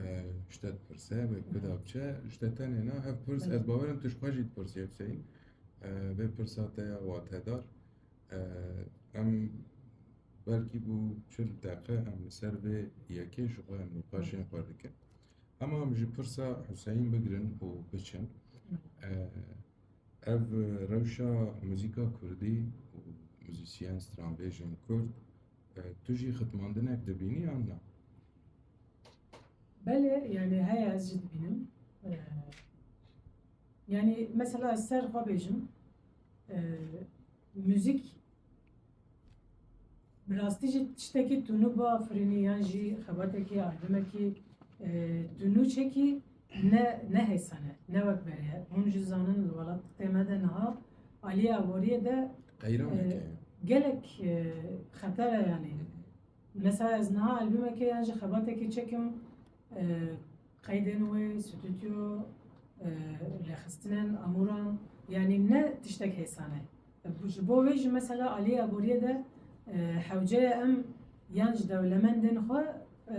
E, ji te dipirse, wê bi ku de biçe? Ji te tenê na, ev pirs, ez bawer im tu ji xwe jî dipirsî, Huseyîn. E, vê pirsa te ya watedar. E, em belkî bû çil deqe em li ser vê yekê ji xwe em nîqaşên xwe dikin. Hema em ji pirsa Huseyîn bigirin û biçin. E, ev rewşa muzîka kurdî û muzîsyen, stranbêjên kurd, e, tu jî xitmandinek dibînî yan na? Belê, yani heye ez jî dibînim. E, yani mesela ez ser xwe bêjim, e, muzîk Bi rastî jî tiştekî tunu biafirînî yan jî xebatekî, albumekî, e, tunu çekî ne, ne hêsan e, ne wek berê ye. Hûn jî zanin li welatê me de niha aliyê aboriyê de, Qeyraneke e, ye. Gelek, e, xeter e yanî. Hı hı. Mesela ez niha albumekê yan jî xebatekî çekim, e, qeydên wê, stûdyo, e, lêxistinên amûran, yanî ne tiştek hêsan e. Ji bo vê jî mesela aliyê aboriyê de, e, hewce ye em yan ji dewlemendên xwe e,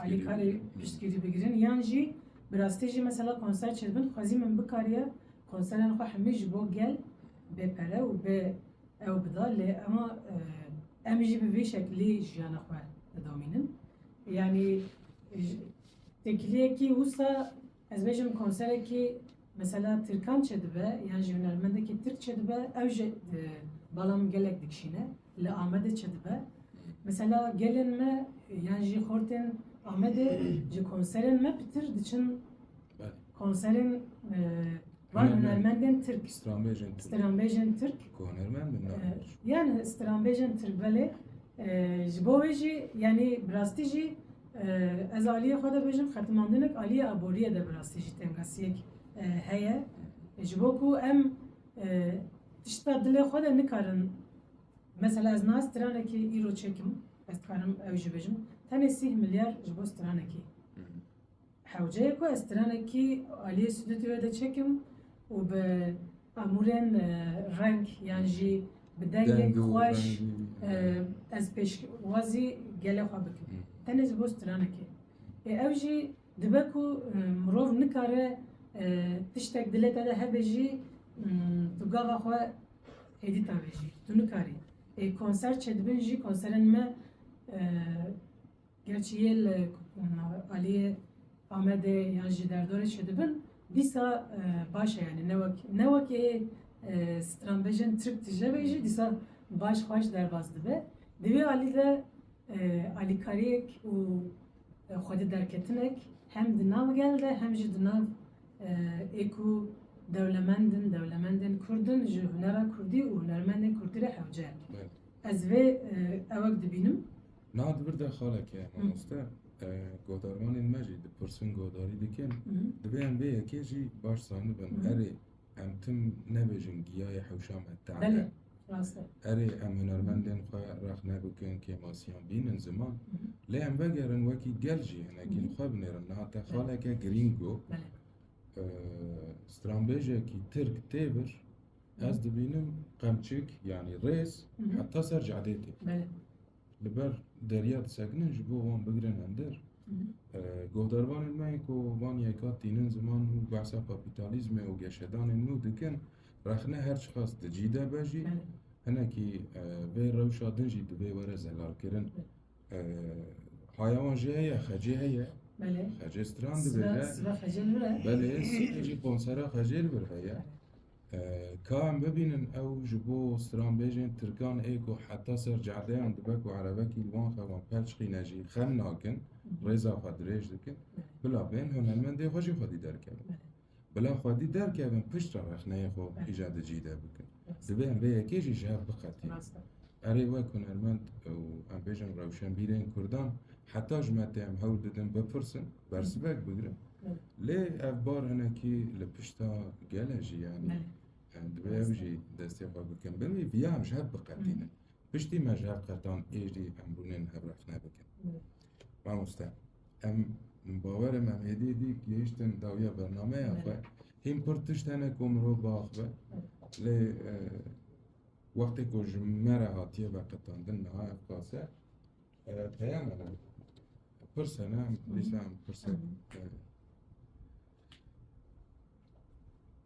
alîkarê piştgirî bigirin, yan jî bi rastî jî mesela konser çêdibin, xwezî min bikariye konserên xwe hemî ji bo gel bê pere û bê ew bida, lê ema, e, em jî bi vî şeklî jiyana xwe didomînin. Yanî, j-, têkiliyekî wisa ez bêjim konserekî mesela Tirkan çêdibe, yan jî hunermendekî Tirk çêdibe, ew jî, e, bala min gelek dikişîne, li Amedê çêdibe. Mesela gelên me, yan jî xortên Amedê ji konserên me pitir diçin Belê. konserên, e, van Hunermend. hunermendên Tirk. Stranbêjên Tirk. Stranbêjên Tirk. Ku hunermend in, E, nabêjin. yani stranbêjên Tirk belê. E, ji bo wê jî, yanî bi rastî jî, e, ez aliyê xwe de bêjim, xetimandinek aliyê aboriyê de bi rastî jî tengasiyek, e, heye. Ji bo ku em, e, tişta dilê xwe de nikarin. Mesela ez niha stranekê îro çêkim, ez dikarim ew jî bêjim. Tenê sîh milyar ji bo stranekê. Hı hı. Hewce ye ku ez stranekî aliyê stûdyoyê de çêkim û bi amûrên, e, reng yan jî bi dengek Deng û xweş, rengî, e, e, ez pêşwazî gelê xwe bikim. Hı. Tenê ji bo stranekê. Ê ew jî dibe ku, e, mirov nikare, e, tiştek dilê te de hebe jî, m, tu gava xwe êdî tavêjî. Tu nikarî. Ê konser çêdibin jî, konserên me, e, Gerçî yê li, e, aliyê Amedê yan jî derdorê çêdibin, dîsa, e, baş e, yanî ne wek, ne wekê, e, stranbêjên Tirk tije be jî dîsa baş xweş derbas dibe. Di vê alî de, e, alîkariyek û, e, xwedî derketinek hem di nav gel de hem jî di nav, e, ê ku dewlemend in, dewlemendên Kurd in ji hunera Kurdî û hunermendên Kurdî re hewce ye. Evet. Ez vê, e, ewek dibînim. Niha di vir de xaleke, Hı. mamoste, e, godarvanên me jî dipirsin, godarî dikin. Hı. Divê em vê yekê jî baş zanibin. Hı. Erê, em tim nebêjin giyayê hewşa me tane. Belê, rast e. Erê, em hunermendên xwe rexne bikin, kêmasiyan bînin ziman. Hı. Lê em vegerin wekî gel jî hinekî Hı. li xwe binêrin. Niha te Belê. xaleke girîng got. Belê. E, stranbêjekî Tirk tê vir, Ez Hı. dibînim qemçik, yanî rêz, Hı hı. heta ser cadê tê. Belê. Li ber derya disekinin ji bo wan bigrin hender. Hı hı. E, godarvanên me yên ku van yeka tînin ziman û behsa kapîtalîzmê û geşedanên nû dikin, rexne her çiqas di cî de be jî, Belê. hinekî, e, vê rewşa din jî divê were zelalkirin. Belê. E, haya wan jî heye, xecê heye. Belê. Xecê stran Siva, dibêje. Siva xecê li vir e. Belê, siva jî konsera xecê li vir heye. Belê. E, ka em bibînin ew ji bo stranbêjên Tirkan ê ku heta ser cadeyan dibe ku erebekî li wan xewan pelçqîne jî xem nakin, Hı hı. rêza xwe dirêj dikin. Belê. Bila bên hunermendê xwe jî xwedî derkevin. Belê. Bila xwedî derkevin, piştre rexneyê xwe Belê. îca di cî de bikin. Rast. Divê em vê yekê jî ji hev biqetînin. Rast e. Erê wek hunermend û em bêjin rewşenbîrên Kurdan, heta ji me tê em hewl didin bipirsin, bersivek bigrin. Belê. Lê ev bar hinekî li pişta gel e jî, yanî, Belê. em divê ew Rast e. jî destê xwe bikin. Bin wî viya em ji hev biqetînin. Hı. Piştî me ji hev qetan ê jî em rûnên hevrexne bikin. Hı. Mamoste, em bawer im em êdî êdî gihiştin dawiya bernameya Hı. xwe. Hîn pir tişt hene ku mirov biaxive. Hı. Lê, e, wextê ku ji me re hatiye veqetandin niha ev qas e, e, peyama ne. Pirs hene, em Hı. dîsa em pirsek, Hı. e,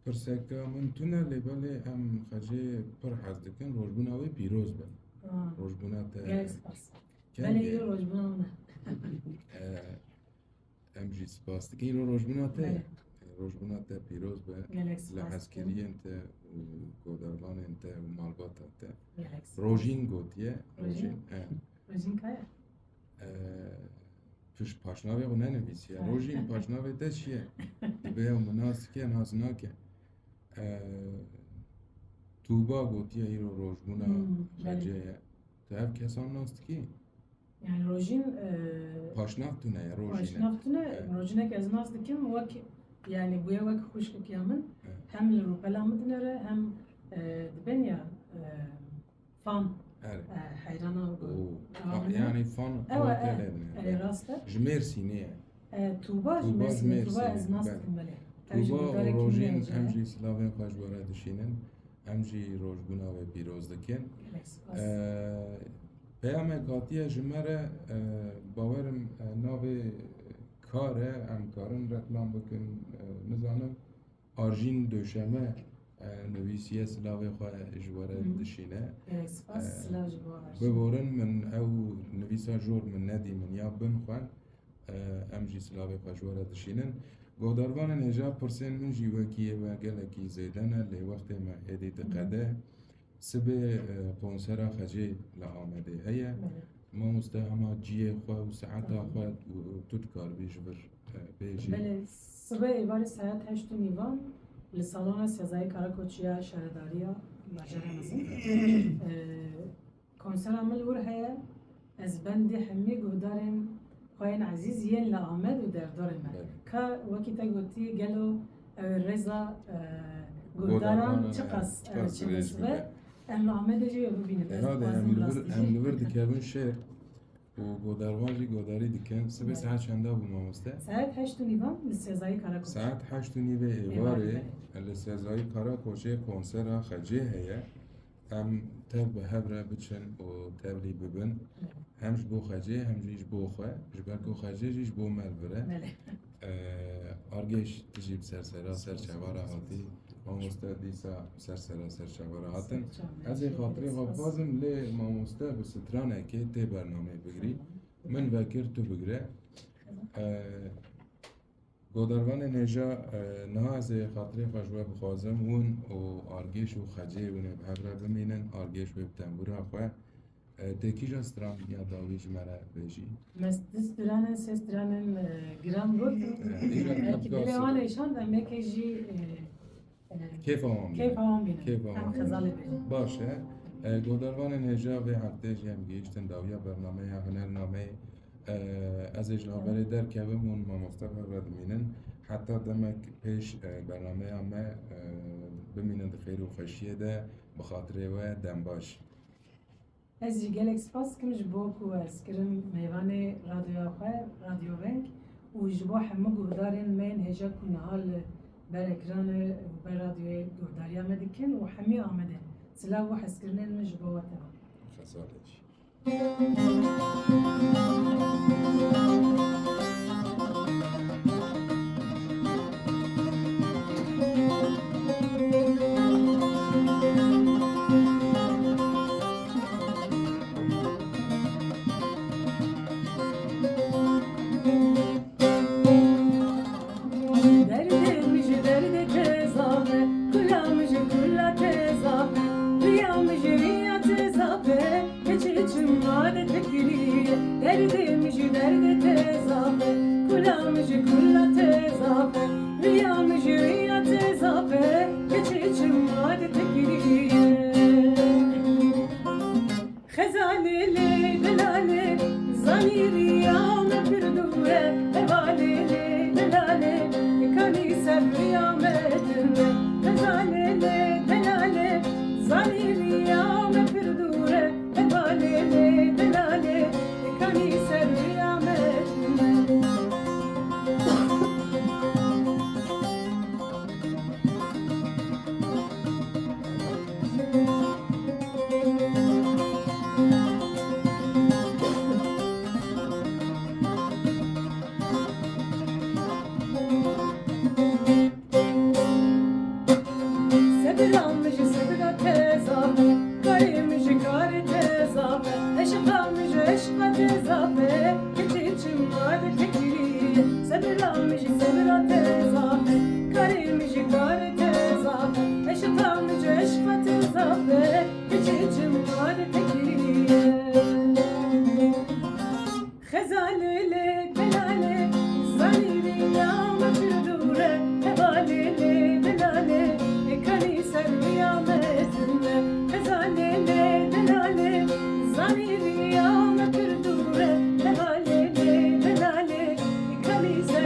Pirseka min tune, lê belê em xecê pir hez dikin, rojbûna wê pîroz be. Ha. Rojbûna te Gelek spas. Kengê? Belê, îro rojbûna min e. E, em jî spas dikin. Îro rojbûna te ye. Belê. E, rojbûna te pîroz be. Gelek spas dikim. Li hezkiriyên te û godarvanên te û malbata te. Gelek spas. Rojîn gotiye. Rojîn? Rojîn, e. Rojîn ka ye? E, piş-, paşnavê xwe nenivîsiye. Rojîn, paşnavê te çi ye? Dibe ew min nas dike, nas nake. E, Tuğba gotiye îro rojbûna Hmm, belê. Xecê ye. Tu ev kesan nas dikî? Yani Rojîn, e, Paşnav tune ye, Rojîn e. Paşnav tune, Evet. Rojînek ez nas dikim, wek, yani bûye wek xwişkek ya min. Evet. Hem li rûpela min dinere, hem, e, dibên ya, e, Fan. Erê. E, heyrana û Oo, Fa-, yani Fan Ewa, e, Karakelê ne? E, rast e. Ji Mêrsînê ye. E, Tuğba ji Tuğba ji Mêrsînê, Tuğba Mêrsînê, ez nas belê. Dikim, belê. Tuğba û Rojîn, em jî silavên xwe ji we re dişînin. Em jî rojbûna we pîroz dikin. Gelek spas. E, Peyamek hatiye ji me re, e, bawerim, e, navê kar e, em karin reklam bikin, e, nizanim. Arjîn Döşeme, e, nivîsiye, silavê xwe ji we re Hı. dişîne. E, spas, E, silav ji bo Arjîn. Biborin min ew nivîsa jor min nedî, min ya bin xwend. E, em jî silavê xwe ji we re dişînin. Guhdarvanên hêja, pirsên min jî wekî yê we gelekî zêde ne, lê wextê me êdî diqede. Sibê, e, konsera Xecê li Amedê heye. Belê. Mamoste, hema cihê xwe û saeta Hı. xwe û tu dikaribî ji vir, e, bêjî. Belê, sibê êvarê saet heşt û nîvan li salona Sezayî Karakoçiya Şaredariya Bajarê Mezin. E, Konsera min li wir heye, ez bendê hemî guhdarên xwe yên ezîz yên li Amed û derdorê me. Belê. Ka wekî te gotî, gelo ew ê rêza, e, guhdaran Guhdaran, e, çiqas, e, çiqas çi dirêj nisbe? Bibe. Em li Amedê jî wê bibînin. Ez Herhalde dixwazim em li vir, rastî em jî. Li vir dikevin şêr û guhdarvan jî guhdarî dikin. Sibê Belê. Saet çenda bû, mamoste? Saet heşt û nîvan li Sezayî Karakoç. Saet heşt û nîvê êvarê, Êvarê, belê. Li Sezayî Karakoçê konsera Xecê heye. Em tev bi hev re biçin û tevlî bibin. Belê. Hem ji bo Xecê, hem jî ji bo xwe. Ji ber ku Xecê jî ji bo me li vir e. Belê. Ee, Argêş, tu jî bi ser sera ser çava re hatî. Mamoste dîsa bi ser sera ser çava re hatin. Ser çava. Ez ê xatirê xwe bixwazim, lê mamoste bi stranekê tê bernameyê bigirî. Min vekir, tu bigire. Ee, Godarvanên hêja, e, niha ez ê xatirê xwe ji we bixwazim, hûn û Argêş û Xecê hûn ê bi hev re bimînin, Argêş wê bi tembûra xwe. E, tê kîjan stran ya dawî ji me re bêjî? Me du stranên, sê stranên, e, giran got. E, îro Belkî dilê wan êşand, em yekê jî, e, e, Kêfa wan bînin. Kêfa wan bînin. Kêfa Em wan bînin. Xezalê bêjin. Baş e. E, godarvanên hêja vê heftê jî em gihîştin dawiya bernameya hunernameyê. E, ez ê ji laberê derkevim û mamoste bi hev re dimînin. Heta demek pêş, e, bernameya me, e, bimînin di xêr û xweşiyê de, bi xatirê we, dem baş. Ez jî gelek spas dikim ji bo ku ez kirim mêvanê radyoya xwe, Radyo Veng, û ji bo hemû guhdarên me yên hêja ku niha li ber ekranê û ber radyoyê guhdariya me dikin û hemî Amedê. Silav û hezkirinên min ji bo we teva. Xezalê jî. Derdê min ji derdê te zaf e, kula min ji kula te zaf e, riya min ji riya te zaf e, keçê çima de te kiriye. Derdê min ji derdê te zaf e, kula min ji kula te zaf e, riya min ji riya te zaf e, keçê çima de te kiriye. Xezalê lê delalê, zanî riya me pir dûr e, hevalê lê delalê, kanî ser riya me tune. Xezalê lê delalê, zanî riya me pir dûr e, hevalê lê delalê, kanî ser riya me tune. Sebira min ji sebira te zaf e, karê min ji karê te zaf e, eşqa min ji eşqa te zaf e, keçê çima de te kiriye. Sebira min ji sebira te zaf e, karê min ji karê te zaf e, eşqa min ji eşqa te zaf e, keçê çima de te kiriye. Xezalê lê delalê, zanî riya me pir dûr e, hevalê lê delalê, kanî ser riya me tune. Xezalê lê delalê, zanî riya me pir dûr e, hevalê lê delalê, kanî ser